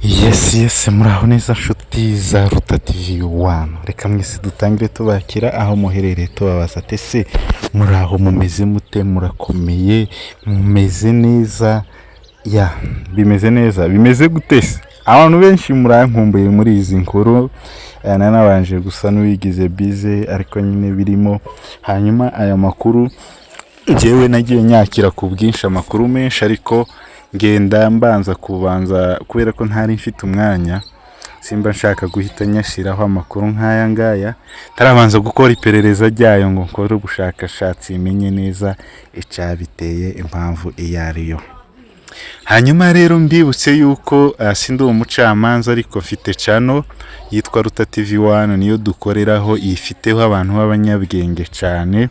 Yes, muraho neza nshuti za Ruta TV One. Reka mwese dutangire tubakira aho muherereye, tubabaza ati: "Ese muraho, mumeze mute? Murakomeye, mumeze neza?" Ya, bimeze neza. Bimeze gute se? Abantu benshi murankumbuye muri izi nkuru. Nanabanje gusa n'uwigize bize, ariko nyine birimo. Hanyuma aya makuru njyewe nagiye nyakira ku bwinshi, amakuru menshi, ariko ngenda mbanza kubanza kubera ko ntari mfite umwanya. Simba nshaka guhita nyashyiraho amakuru nk'aya ngaya ntarabanza gukora iperereza ryayo, ngo nkore ubushakashatsi, menye neza icyabiteye, impamvu iyo ariyo. Hanyuma rero mbibutse yuko sindi umucamanza, ariko mfite channel yitwa Ruta TV One, niyo dukoreraho, ifiteho abantu b'abanyabwenge cyane.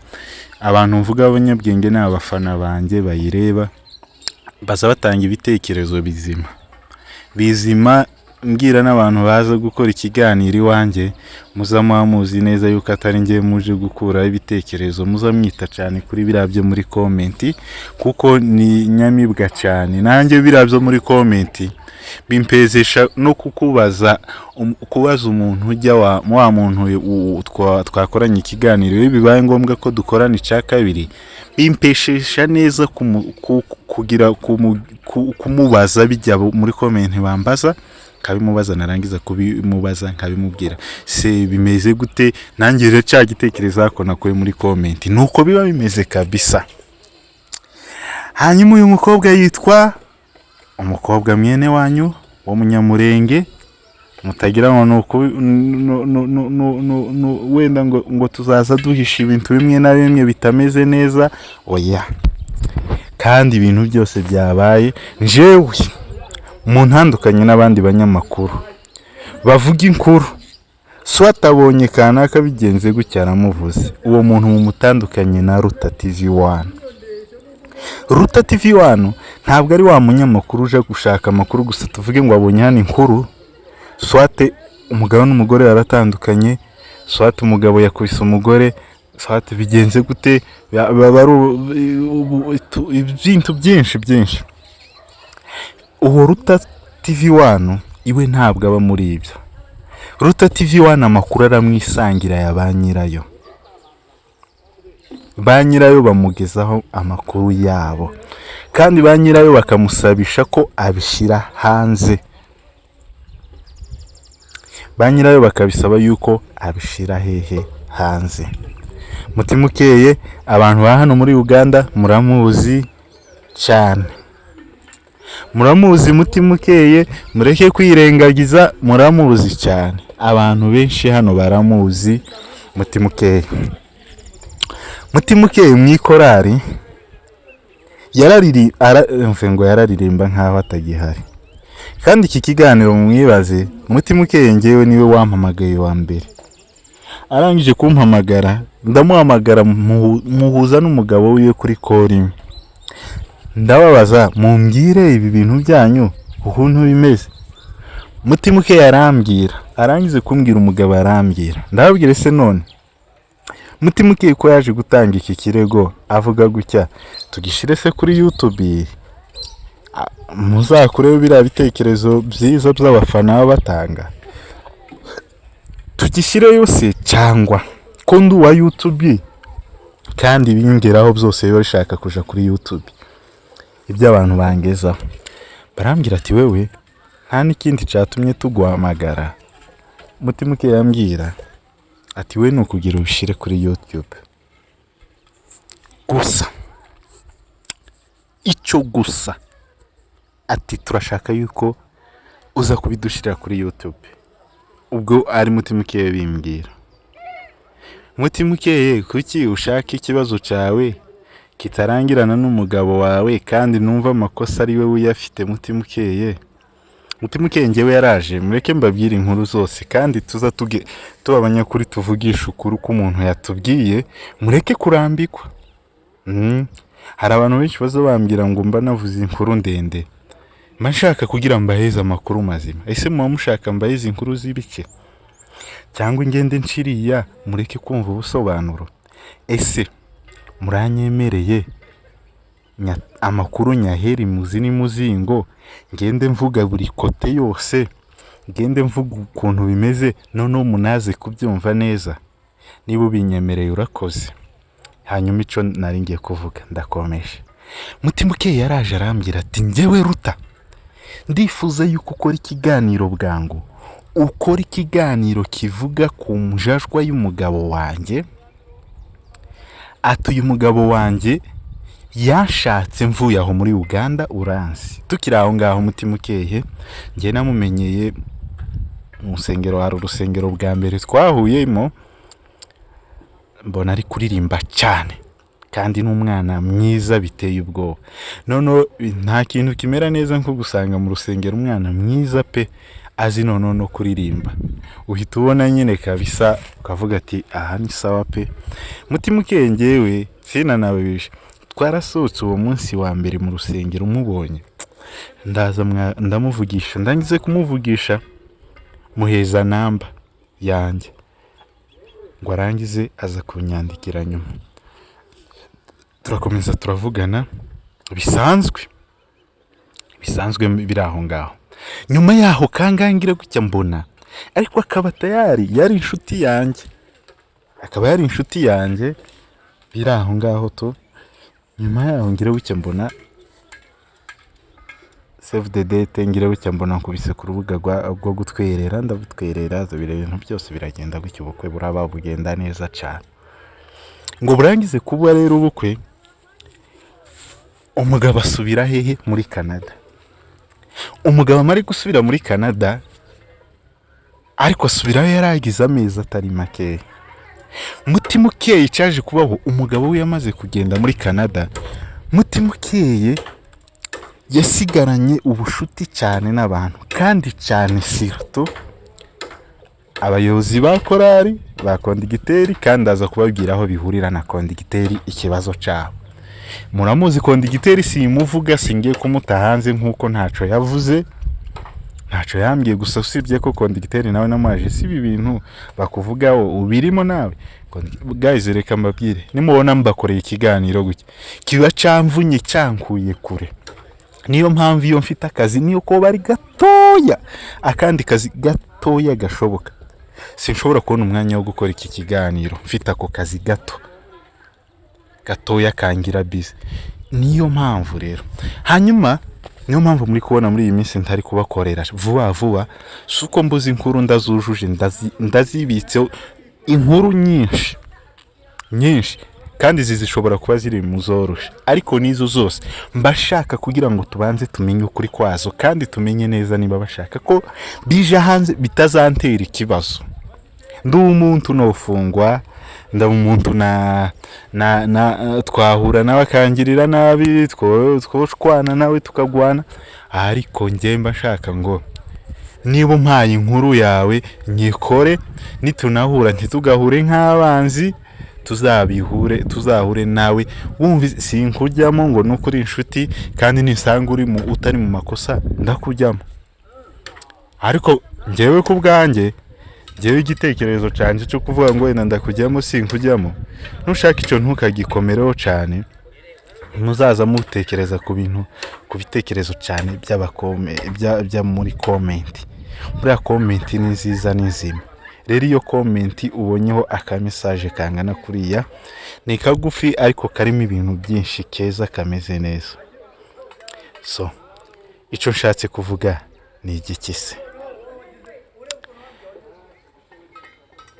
Abantu mvuga b'abanyabwenge ni abafana banjye bayireba, baza batanga ibitekerezo bizima bizima. Mbwira n'abantu baza gukora ikiganiro iwanjye, muza muba muzi neza yuko atari njye muje gukuraho ibitekerezo. Muza mwita cyane kuri biriya byo muri comment, kuko ni nyamibwa cyane. Nanjye biriya byo muri comment bimpezesha no kukubaza, kubaza umuntu ujya wa muntu twakoranye ikiganiro. Iyo bibaye ngombwa ko dukorana icya kabiri, bimpeshesha neza kugira kumubaza bijya muri comment bambaza, nkabimubaza, narangiza kubimubaza nkabimubwira: "Se bimeze gute?" Nanjye rero cya gitekerezo ako nakuye muri comment, nuko biba bimeze kabisa. Hanyuma uyu mukobwa yitwa umukobwa mwene wanyu w'Umunyamurenge, mutagira ngo ni wenda ngo tuzaza duhisha ibintu bimwe na bimwe bitameze neza. Oya, kandi ibintu byose byabaye, njyewe mu ntandukanye n'abandi banyamakuru bavuga inkuru, so atabonye kanaka bigenze gutya aramuvuze, uwo muntu mumutandukanye na Ruta TV One. Ruta TV One ntabwo ari wa munyamakuru uje gushaka amakuru gusa, tuvuge ngo abonye hano inkuru, soit umugabo n'umugore baratandukanye, soit umugabo yakubise umugore, soit bigenze gute, baba ari ibintu byinshi byinshi. Uwo Ruta TV One iwe ntabwo aba muri ibyo. Ruta TV One amakuru aramwisangira ya ba nyirayo, ba nyirayo bamugezaho amakuru yabo, kandi ba nyirayo bakamusabisha ko abishyira hanze, ba nyirayo bakabisaba yuko abishyira hehe? Hanze. Mutima ukeye, abantu ba hano muri Uganda muramuzi cyane, muramuzi. Mutima ukeye, mureke kwirengagiza, muramuzi cyane. Abantu benshi hano baramuzi Mutima ukeye. Mutima ukeye mu ikorari yarariri mve ngo yararirimba nkaho atagihari. Kandi iki kiganiro mwibaze, Mutima ukeye ngewe niwe wampamagaye wa mbere. Arangije kumpamagara, ndamuhamagara, muhuza n'umugabo wiwe kuri call imwe. Ndababaza: "Mumbwire ibi bintu byanyu ukuntu bimeze." Mutima ukeye arambwira, arangize kumbwira, umugabo arambwira. Ndababwira: "Ese none Mutima ukeye ko yaje gutanga iki kirego avuga gutya, tugishyire se kuri YouTube, muzakureho biriya bitekerezo byiza by'abafana baba batanga, tugishyireyo se, cyangwa ko ndi uwa YouTube kandi ibingeraho byose biba bishaka kuja kuri YouTube, ibyo abantu bangezaho?" Barambwira ati: "Wewe nta n'ikindi cyatumye tuguhamagara." Mutima ukeye yambwira ati: "We ni ukugira ubishyire kuri YouTube gusa, icyo gusa." Ati: "Turashaka yuko uza kubidushyirira kuri YouTube." Ubwo ari Mutima ukeye bimbwira. Mutima ukeye, kuki ushaka ikibazo cyawe kitarangirana n'umugabo wawe, kandi numva amakosa ari we uyafite? Mutima ukeye, Mutima ukeye ngewe yaraje. Mureke mbabwire inkuru zose, kandi tuza tuge tuba abanyakuri, tuvugisha ukuri uko umuntu yatubwiye. Mureke kurambikwa. Hari abantu benshi baza bambwira ngo mba navuze inkuru ndende. Mba nshaka kugira mbaheze amakuru mazima. Ese muba mushaka mbaheze inkuru z'ibike, cyangwa ingende nshiriya? Mureke kumva ubusobanuro. Ese muranyemereye amakuru nyaheri muzi n'imuzingo? Ngende mvuga buri côté yose, ngende mvuga ukuntu bimeze, noneho munaze kubyumva neza. Niba ubinyemereye urakoze. Hanyuma icyo nari ngiye kuvuga, ndakomeje. Mutima Ukeye yaraje arambwira ati: "Njyewe Ruta, ndifuza yuko ukora ikiganiro bwangu, ukora ikiganiro kivuga ku njajwa y'umugabo wanjye." Ati: "Uyu mugabo wanjye yanshatse mvuye aho muri Uganda, uranzi." Tukiri aho ngaho, Mutima Ukeye njye namumenyeye mu nsengero. Hari urusengero bwa mbere twahuyemo, mbona ari kuririmba cyane kandi n'umwana mwiza biteye ubwoba. Noneho nta kintu kimera neza nko gusanga mu rusengero umwana mwiza pe, azi noneho no kuririmba. Uhita ubona nyine kabisa, ukavuga ati: "Aha ni sawa pe." Mutima Ukeye ngewe sinanabibisha, twarasohotse uwo munsi wa mbere mu rusengero umubonye, ndaza ndamuvugisha. Ndangize kumuvugisha, muheza namba yanjye ngo arangize aza kunyandikira. Nyuma turakomeza turavugana bisanzwe bisanzwe biri aho ngaho. Nyuma yaho kangangira gutya mbona, ariko akaba tayari yari inshuti yanjye, akaba yari inshuti yanjye biri aho ngaho tu. Nyuma yaho ngira gutya mbona save the date, ngira gutya mbona nkubise ku rubuga rwo gutwerera, ndabutwerera, ibintu byose biragenda gutya, ubukwe buraba, bugenda neza cyane. Ngo burangize kuba rero ubukwe, umugabo asubira hehe? Muri Canada. Umugabo amara gusubira muri Canada, ariko asubirayo yaragize amezi atari makeya. Mutima Ukeye cyaje kubaho, umugabo we yamaze kugenda muri Canada, Mutima Ukeye yasigaranye ubushuti cyane n'abantu, kandi cyane surtout abayobozi ba korari, ba conducteur. Kandi aza kubabwira aho bihurira na conducteur. Ikibazo cyabo muramuzi conducteur, simuvuga, singiye kumuta hanze nk'uko ntaco yavuze, ntacyo yambwiye. Gusa usibye ko conducteur nawe namuhaje, si ibi bintu bakuvugaho ubirimo nawe. Guys, reka mbabwire, nimubona mbakoreye ikiganiro gutya, kiba camvunye, cyankuye kure. Niyo mpamvu iyo mfite akazi, niyo koba ari gatoya, akandi kazi gatoya gashoboka, sinshobora kubona umwanya wo gukora iki kiganiro mfite ako kazi gato gatoya kangira busy. Niyo mpamvu rero, hanyuma niyo mpamvu muri kubona muri iyi minsi ntari kubakorera vuba vuba. Si uko mbuze inkuru, ndazujuje, ndazibitseho inkuru nyinshi nyinshi, kandi izi zishobora kuba ziri mu zoroshe, ariko n'izo zose mba shaka kugira ngo tubanze tumenye ukuri kwazo, kandi tumenye neza niba bashaka ko bija hanze bitazantera ikibazo. Ndi umuntu nofungwa, ndaba umuntu na twahura nawe akangirira nabi, twoshwana nawe tukagwana. Ariko njye mba nshaka ngo niba umpaye inkuru yawe nyikore, nitunahura ntitugahure nk'abanzi, tuzabihure, tuzahure nawe wumva sinkujyamo ngo nuko uri inshuti. Kandi nisanga uri mu utari mu makosa ndakujyamo. Ariko njyewe ku bwanjye, njyewe igitekerezo cyanjye cyo kuvuga ngo wenda ndakujyamo, sinkujyamo, nushaka icyo ntukagikomereho cyane. Muzaza mutekereza ku bintu, ku bitekerezo cyane by'abakome bya muri comment. Buriya comment ni nziza, ni nzima. Rero iyo comment ubonyeho aka message kangana kuriya, ni kagufi ariko karimo ibintu byinshi, keza, kameze neza. So icyo nshatse kuvuga ni igiki se?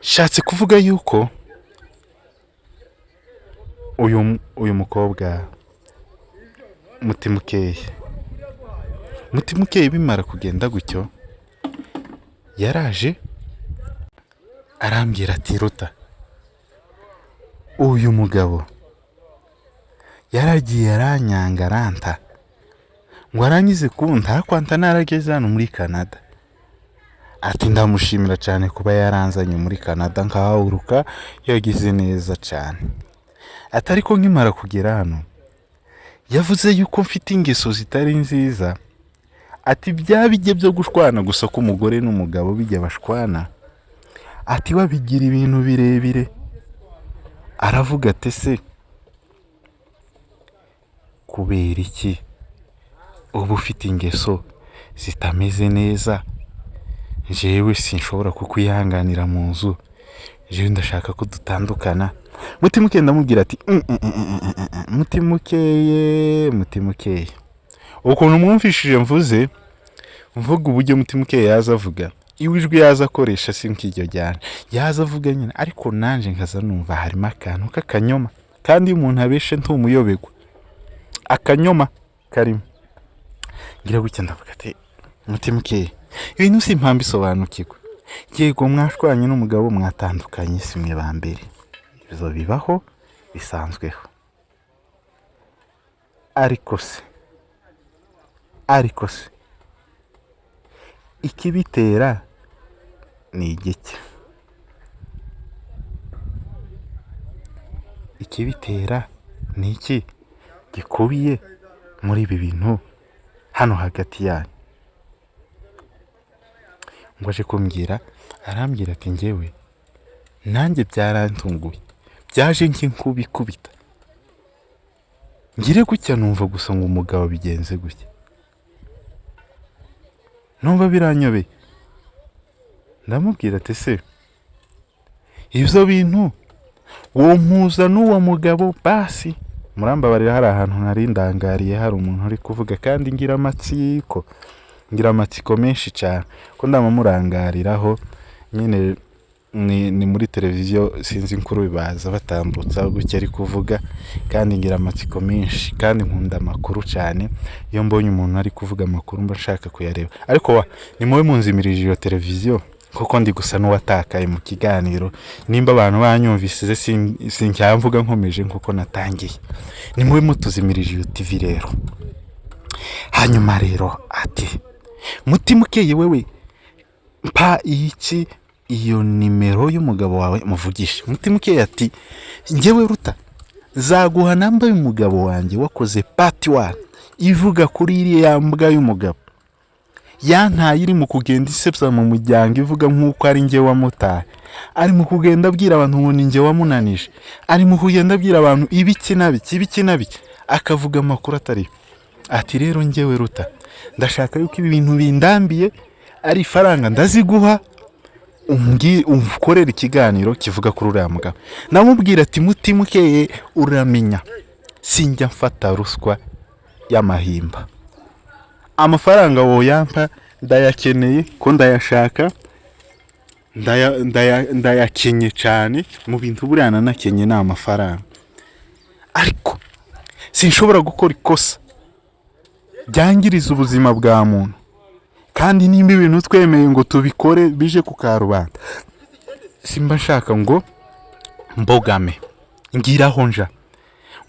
Nshatse kuvuga yuko uyu mukobwa Mutima Ukeye, Mutima Ukeye bimara kugenda gutyo, yaraje arambwira ati: "Ruta, uyu mugabo yaragiye aranyanga, aranta." Ngo arangize kunta, akwanta narageze hano muri Canada. Ati: "Ndamushimira cyane kuba yaranzanye muri Canada nkahaguruka, yagize neza cyane." Ati: "Ariko nkimara kugera hano yavuze yuko mfite ingeso zitari nziza." Ati: "Bya bijye byo gushwana gusa k'umugore n'umugabo bijya bashwana," ati, "babigira ibintu birebire." Aravuga ati: "Ese kubera iki?" Uba ufite ingeso zitameze neza, njyewe sinshobora kukwihanganira mu nzu, njyewe ndashaka ko dutandukana. Mutima ukeye ndamubwira ati: "Mm, mm, mm, mm, mm, mm, mutima ukeye, mutima ukeye, ukuntu mwumvishije mvuze, mvuga uburyo mutima ukeye yaza avuga, iwe ijwi yaza akoresha si nk'iryo ryane yaza avuga nyine, ariko nanje nkaza numva harimo akantu k'akanyoma, kandi iyo umuntu abeshe ntumuyoberwa akanyoma karimo." Ngira gutya ndavuga ati: "Mutima ukeye, ibintu si impamvu isobanukirwa. Yego, mwashwanye n'umugabo, mwatandukanye, si mwe ba mbere, ibyo bibaho, bisanzweho. Ariko se ikibitera ni igiki? Ikibitera ni iki gikubiye muri ibi bintu hano hagati yanyu?" Ngo aje kumbwira, arambwira ati: "Njyewe nanjye byarantunguye, byaje nk'inkuba ikubita, ngire gutya numva gusa ngo umugabo bigenze gutya, numva biranyobeye." Ndamubwira ati: "Se ibyo bintu wompuza n'uwo mugabo?" Basi murambabarira, hari ahantu nari ndangariye, hari umuntu uri kuvuga, kandi ngira amatsiko menshi cyane ko ndamurangariraho nyine. Ni muri televiziyo, sinzi inkuru baza batambutsa gutya ari kuvuga, kandi ngira amatsiko menshi, kandi nkunda amakuru cyane. Iyo mbonye umuntu ari kuvuga amakuru mba nshaka kuyareba. Ariko wa ni muwe munzimirije iyo televiziyo, kuko ndi gusa n'uwatakaye mu kiganiro. Nimba abantu banyumvise, sincyamvuga nkomeje nkuko natangiye. Ni muwe mutuzimirije iyo TV rero. Hanyuma rero ati: "Mutima ukeye, wewe mpa iki, iyo nimero y'umugabo wawe muvugishe." Mutima ukeye ati: "Njyewe Ruta zaguha namba y'umugabo wanjye, wakoze part one ivuga kuri iriya mbwa y'umugabo yantaye, iri mu kugenda isebya mu muryango, ivuga nk'uko ari njye wamutaye, ari mu kugenda abwira abantu ngo ni njye wamunanije, ari mu kugenda abwira abantu ibiki na biki, ibiki na biki, akavuga amakuru atari." Ati: "Rero njyewe Ruta ndashaka yuko ibi bintu bindambiye, ari ifaranga ndaziguha, ukorere ikiganiro kivuga kuri uriya mugabo." Namubwira ati: "Mutima ukeye, uramenya sinjya mfata ruswa y'amahimba. Amafaranga woyampa ndayakeneye, ko ndayashaka, ndayakenye cyane. Mu bintu buriya nanakenye ni amafaranga, ariko sinshobora gukora ikosa byangiriza ubuzima bwa muntu. Kandi nimba ibintu twemeye ngo tubikore bije ku karubanda, simba nshaka ngo mbogame ngiraho nja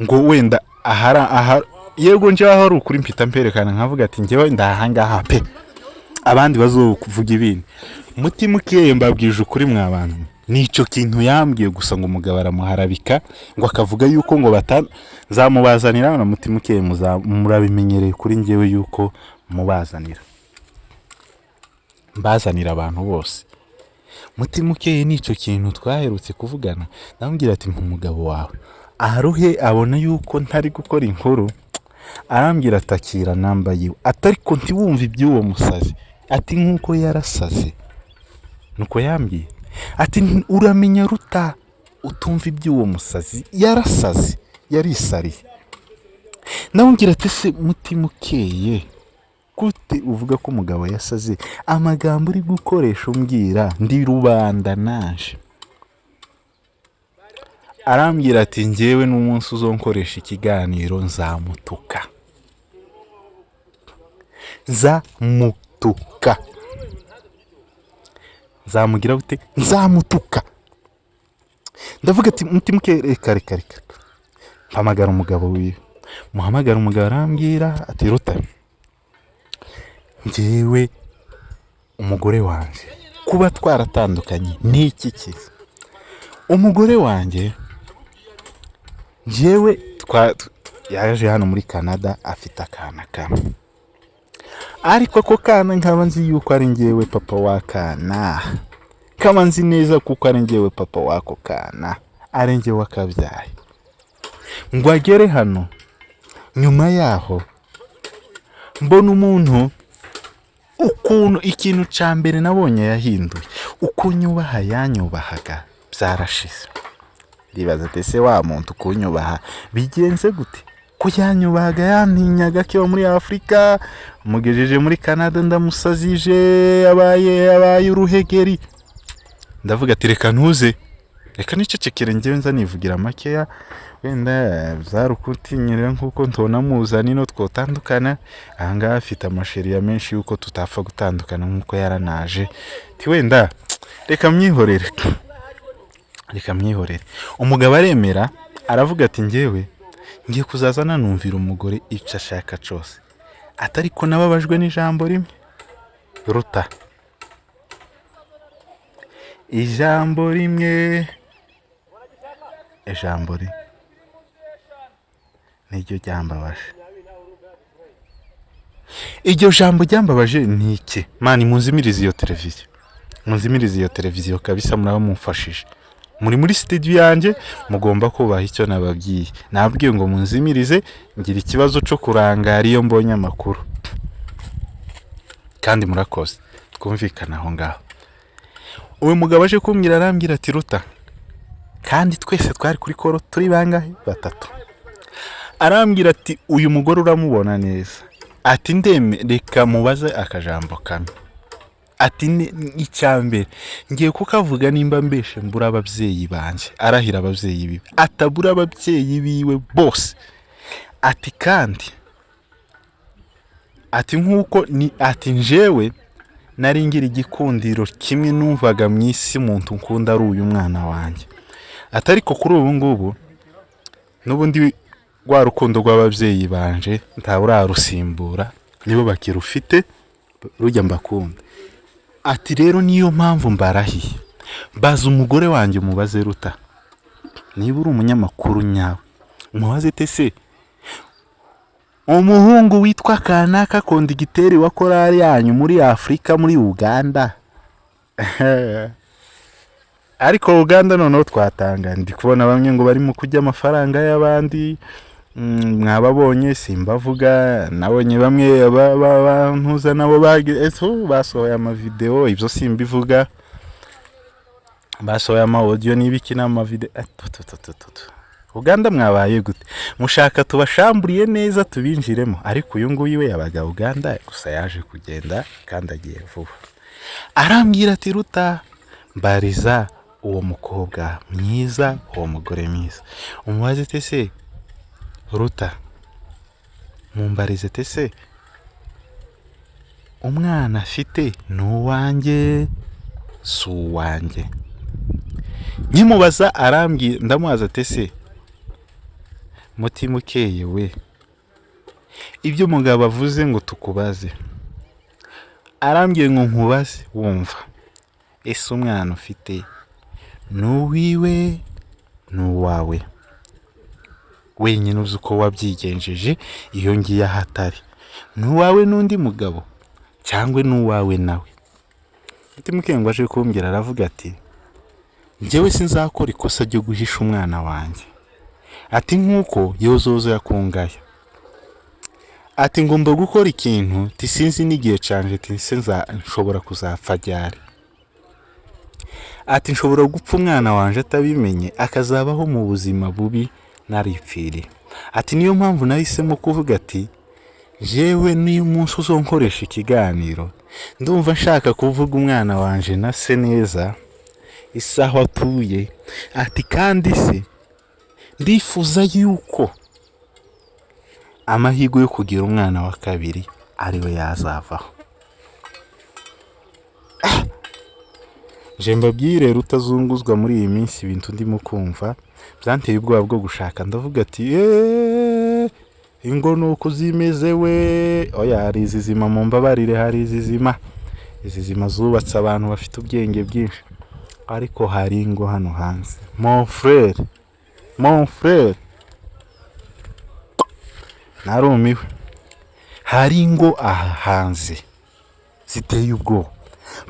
ngo wenda ahara aha. Yego, nje aho ari ukuri mpita mperekana, nkavuga ati njyewe ndahangaha pe, abandi bazokuvuga ibindi." Mutima ukeye, mbabwije ukuri mwa bantu, nicyo kintu yambwiye gusa, ngo umugabo aramuharabika, ngo akavuga yuko ngo bata nzamubazanira. Na mutima ukeye murabimenyereye kuri njyewe yuko mubazanira, mbazanira abantu bose. Mutima ukeye nicyo kintu twaherutse kuvugana. Ndamubwira ati: "Umugabo wawe aruhe abona yuko ntari gukora inkuru?" Arambwira atakira namba yiwe, ati: "Ariko ntiwumve iby'uwo musazi." Ati: "Nk'uko yarasaze." Nuko yambwiye ati: "Uramenya Ruta, utumva iby'uwo musazi, yarasaze, yarisariye." Ndamubwira ati: "Se mutima ukeye, gute uvuga ko umugabo yasaze? Amagambo uri gukoresha umbwira ndi rubanda naje." Arambwira ati: "Njyewe n'umunsi uzonkoresha ikiganiro nzamutuka, nzamutuka, nzamugira gute, nzamutuka." Ndavuga ati: "Mutima ukeye, reka, reka, reka." Mpamagara umugabo wiwe, muhamagara umugabo, arambwira ati: "Ruta, njyewe umugore wanjye kuba twaratandukanye ni iki kiza? Umugore wanjye njyewe yaje hano muri Canada afite akana kamwe, ariko ako kana nkaba nzi yuko ari njyewe papa w'akana, nkaba nzi neza kuko ari njyewe papa w'ako kana, ari njyewe wakabyaye. Ngo agere hano, nyuma yaho Mbona umuntu ukuntu, ikintu cya mbere nabonye yahinduye, uko nyubaha yanyubahaga byarashize. Ndibaza ati: "Ese wa muntu kunyubaha bigenze gute, ko yanyubahaga, yantinyaga akiba muri Afurika, mugejeje muri Canada ndamusazije, abaye uruhegeri?" Ndavuga ati: "Reka ntuze, reka nicecekere, njyewe nza nivugira makeya." Wenda byari ukutinyirira nk'uko ntona muzana ino twotandukana. Ahangaha afite amasheriya menshi y'uko tutapfa gutandukana nk'uko yaranaje. Ti wenda reka mwihorere, reka mwihorere. Umugabo aremera, aravuga ati: "Njyewe ngiye kuzaza nanumvira umugore icyo ashaka cyose." Atari ko nababajwe n'ijambo rimwe, Ruta, ijambo rimwe, ijambo rimwe niryo ryambabaje. Iryo jambo ryambabaje ni iki? Man, munzimirize iyo televiziyo, munzimirize iyo televiziyo kabisa. Muraba mumfashije, muri studio yanjye, mugomba kubaha icyo nababwiye. Nabwiye ngo munzimirize. Ngira ikibazo cyo kurangara iyo mbonye amakuru, kandi murakoze. Twumvikana aho ngaho. Uyu mugabo aje kumbwira, arambwira ati: "Ruta," kandi twese twari kuri call, turi bangahe? Batatu. Arambwira ati: "Uyu mugore uramubona neza?" Ati: "Ndeme, reka mubaze akajambo kamwe." Ati: "Icya mbere ngiye kukavuga, nimba mbeshe mbura ababyeyi banjye." Arahira ababyeyi biwe, atabura ababyeyi biwe bose. Ati kandi, ati nk'uko ni, ati njewe nari ngira igikundiro kimwe, numvaga mu isi umuntu nkunda ari uyu mwana wanjye. Ati: "Ariko kuri ubu ngubu n'ubundi rwa rukundo rw'ababyeyi banje ntawe urarusimbura, nibo bakirufite rujya mbakunda." Ati: "Rero niyo mpamvu mbarahiye, baza umugore wanjye, umubaze, Ruta, niba uri umunyamakuru nyawe, umubaze tese umuhungu witwa kanaka, conducteur wa korali yanyu muri Afurika, muri Uganda." Ariko Uganda noneho twatanga, ndi kubona bamwe ngo barimo kurya amafaranga y'abandi. Mwababonye, simbavuga. Nabonye bamwe bantuza nabo basohoye amavideo, ibyo simbivuga, basohoye ama audio n'ibiki n'amavideo. Uganda mwabaye gute? Mushaka tubashamburiye neza tubinjiremo. Ariko uyu nguyu we yabaga Uganda gusa, yaje kugenda kandi agiye vuba. Arambwira ati: "Ruta, mbariza uwo mukobwa mwiza, uwo mugore mwiza, umubaze tese, Ruta, mumbarize tese umwana afite ni uwanjye, si uwanjye?" Nkimubaza arambwira, ndamubaza tese: "Mutima ukeye we, ibyo umugabo avuze ngo tukubaze, arambwiye ngo nkubaze, wumva ese umwana ufite ni uwiwe, ni uwawe wenyine? Uzi uko wabyigenjeje iyo ngiye ahatari, ni uwawe n'undi mugabo cyangwa ni uwawe nawe?" Mutima ukeye ngo aje kumbwira, aravuga ati: "Njyewe sinzakora ikosa ryo guhisha umwana wanjye." Ati: "Nk'uko yozozo yakungaya," ati, "ngomba gukora ikintu sinzi n'igihe canje, tise nshobora kuzapfa ryari." Ati: "Nshobora gupfa umwana wanje atabimenye, akazabaho mu buzima bubi naripfiriye." Ati: "Niyo mpamvu nahisemo kuvuga ati jewe niyo umunsi uzonkoresha ikiganiro, ndumva nshaka kuvuga umwana wanje na se neza, isaha atuye." Ati: "Kandi se ndifuza yuko amahirwe yo kugira umwana wa kabiri ariwe yazavaho." Je mbabwire, rutazunguzwa, muri iyi minsi ibintu ndimo kumva byanteye ubwoba bwo gushaka. Ndavuga ati: "Eee, ingo ni uko zimeze we." Oya, hari izizima, mu mbabarire, hari izizima, izizima zubatse abantu bafite ubwenge bwinshi, ariko hari ingo hano hanze, mon frère, mon frère, narumiwe. Hari ingo aha hanze ziteye ubwoba,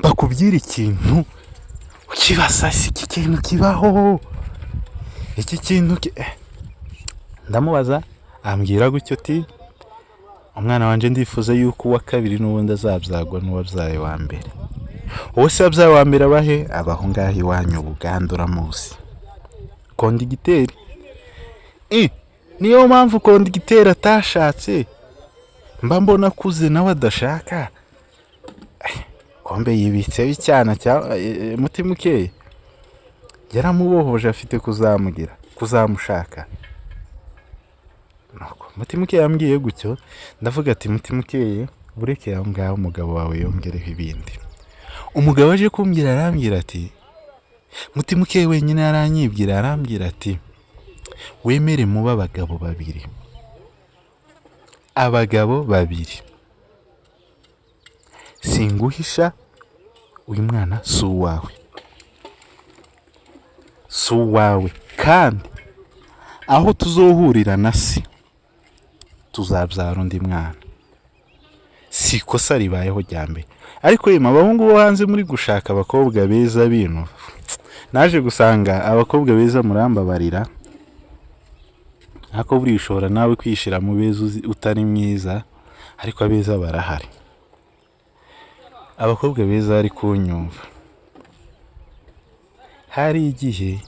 bakubwira ikintu ukibaza: si iki kintu kibaho? Iki kintu ndamubaza, ambwira gutyo ati Umwana wanjye ndifuza yuko uwa kabiri n'ubundi azabyagwa n'uwabyaye wa mbere. Uwo se wabyaye wa mbere abahe? Abaho ngaho iwanyu Buganda, uramuzi, conducteur. Niyo mpamvu conducteur atashatse, mba mbona akuze nawe adashaka. Kombe yibitseho icyana cya mutima ukeye, yaramubohoje, afite kuzamugira kuzamushaka. Nuko mutima ukeye yambwiye gutyo, ndavuga ati: "Mutima ukeye, bureke aho ngaho, umugabo wawe yongereho ibindi." Umugabo aje kumbwira, arambwira ati: "Mutima ukeye wenyine aranyibwira, arambwira ati: 'Wemere mube abagabo babiri, abagabo babiri. Singuhisha, uyu mwana si uwawe, si uwawe, kandi aho tuzohurira na se tuzabyara undi mwana.'" Si ikosa ribayeho rya mbere, ariko yemwe abahungu bo hanze muri gushaka abakobwa beza bino, naje gusanga abakobwa beza, murambabarira, ariko buriya ushobora nawe kwishira mu beza utari mwiza, ariko abeza barahari. Abakobwa beza bari kunyumva, hari igihe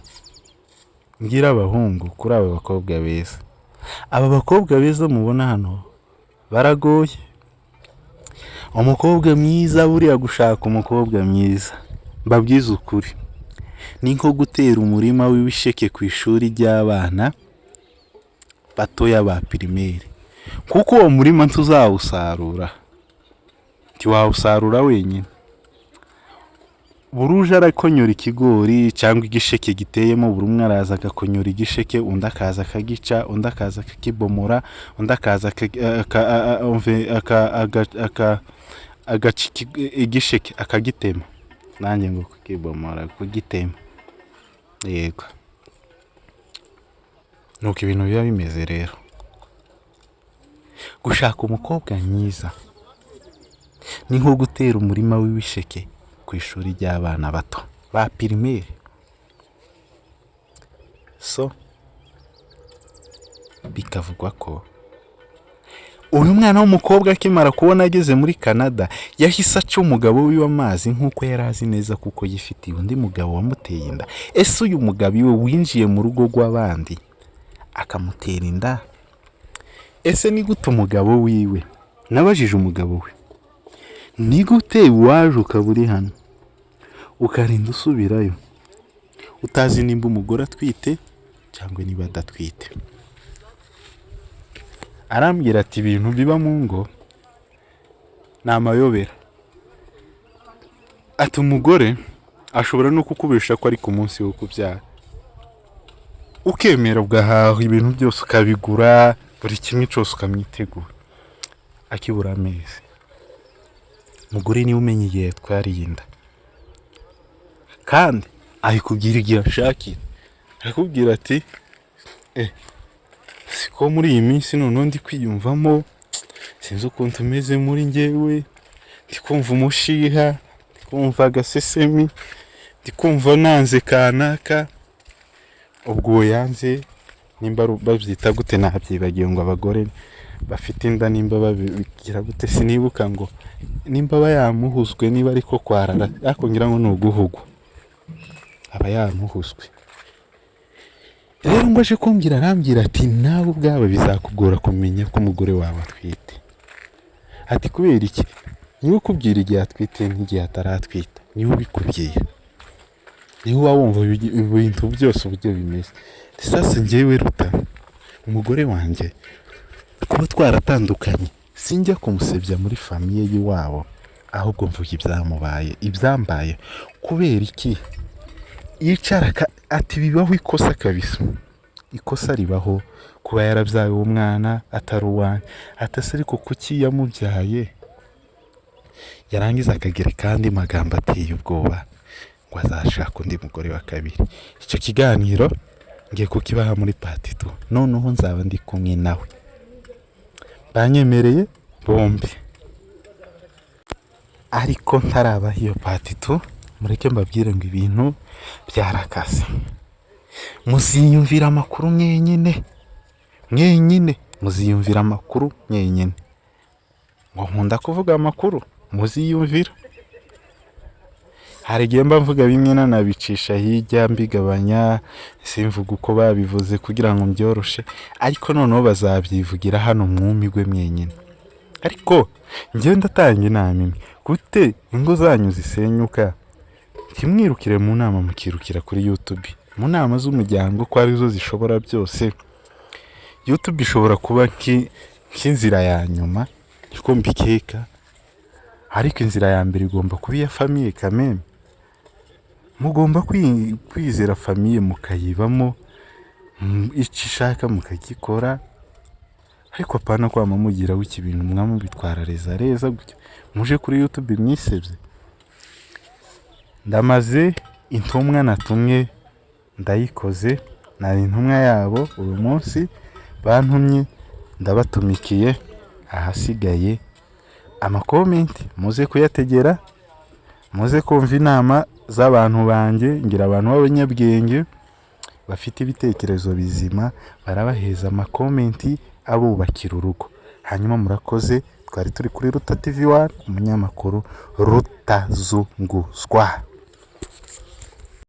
mbwira abahungu kuri aba bakobwa beza. Aba bakobwa beza mubona hano baragoye. Umukobwa mwiza, buriya gushaka umukobwa mwiza, mbabwize ukuri, ni nko gutera umurima w'ibisheke ku ishuri ry'abana batoya ba primaire, kuko uwo murima ntuzawusarura, ntiwawusarura wenyine. Buri uje arakonyora ikigori cyangwa igisheke giteyemo, buri umwe araza agakonyora igisheke, undi akaza akagica, undi akaza akakibomora, undi akaza agaca igisheke akagitema. Nanjye ngo kukibomora, kugitema, yego. Nuko ibintu biba bimeze rero. Gushaka umukobwa mwiza ni nko gutera umurima w'ibisheke ku ishuri ry'abana bato ba primaire. So bikavugwa ko uyu mwana w'umukobwa akimara kubona ageze muri Canada, yahise aca umugabo wiwe amazi, nk'uko yari azi neza kuko yifitiye undi mugabo wamuteye inda. Ese uyu mugabo iwe winjiye mu rugo rw'abandi akamutera inda, ese ni gute umugabo wiwe, nabajije umugabo we: "Ni gute waje ukaba uri hano, ukarinda usubirayo utazi nimba umugore atwite cyangwa niba adatwite?" Arambwira ati: "Ibintu biba mu ngo ni amayobera." Ati: "Umugore ashobora no kukubesha ko ari ku munsi wo kubyara, ukemera ugahaha ibintu byose, ukabigura, buri kimwe cyose ukamwitegura, akibura amezi." Umugore niwe umenya igihe yatwariye inda, kandi ayikubwira igihe ashakiye. Arakubwira ati: "Eh, siko muri iyi minsi noneho ndi kwiyumvamo, sinzi ukuntu umeze muri njyewe, ndi kumva umushiha, ndi kumva agasesemi, ndi kumva nanze kanaka." Ubwo uwo yanze, nimba babyita gute, nabyibagiwe, ngo abagore bafite inda nimba babigira gute, sinibuka, ngo nimba aba yamuhuzwe, niba ariko kwarara, ariko ngira ngo ni uguhugwa, aba yamuhuzwe. Rero ngo aje kumbwira, arambwira ati: "Nawe ubwawe bizakugora kumenya ko umugore wawe atwite." Ati: "Kubera iki? Niwe ukubwira igihe atwite n'igihe ataratwita, niwe ubikubwira, niwe uba wumva ibintu byose uburyo bimeze." Sasa njyewe Ruta, umugore wanjye kuba twaratandukanye, sinjya kumusebya muri famille y'iwabo, ahubwo mvuga ibyamubaye, ibyambaye. Kubera iki yicara ati: "Bibaho ikosa kabisa, ikosa ribaho, kuba yarabyaye uwo mwana atari uwanjye." Atase ariko kuki yamubyaye, yarangiza akagira kandi magambo ateye ubwoba ngo azashaka undi mugore wa kabiri? Icyo kiganiro ngiye kukibaha muri part 2. Noneho nzaba ndi kumwe nawe, banyemereye bombi. Ariko ntarabaha iyo part 2, mureke mbabwire ngo ibintu byarakase. Muziyumvira amakuru mwenyine, mwenyine muziyumvira amakuru mwenyine. Ngo nkunda kuvuga amakuru, muziyumvira. Hari igihe mba mvuga bimwe nanabicisha hirya, mbigabanya, simvuga uko babivuze kugira ngo mbyoroshe, ariko noneho bazabyivugira hano mwumirwe mwenyine. Ariko njyewe ndatanga inama imwe: gute ingo zanyu zisenyuka, ntimwirukire mu nama, mukirukira kuri YouTube, mu nama z'umuryango, ko arizo zishobora byose? YouTube ishobora kuba nk'inzira ya nyuma, niko mbikeka, ariko inzira ya mbere igomba kuba iya famille kameme. Mugomba kwizera famille, mukayibamo, icyo ishaka mukagikora, ariko apana kwama mugira w'iki ibintu mwamubitwara reza reza gutya, muje kuri YouTube mwisebye. Ndamaze intumwa natumwe ndayikoze, nari intumwa yabo uyu munsi, bantumye ndabatumikiye. Ahasigaye ama comment muze kuyategera, muze kumva inama z'abantu banjye. Ngira abantu b'abanyabwenge bafite ibitekerezo bizima, barabaheza ama comment abubakira urugo. Hanyuma murakoze, twari turi kuri Ruta TV One, umunyamakuru Rutazunguzwa.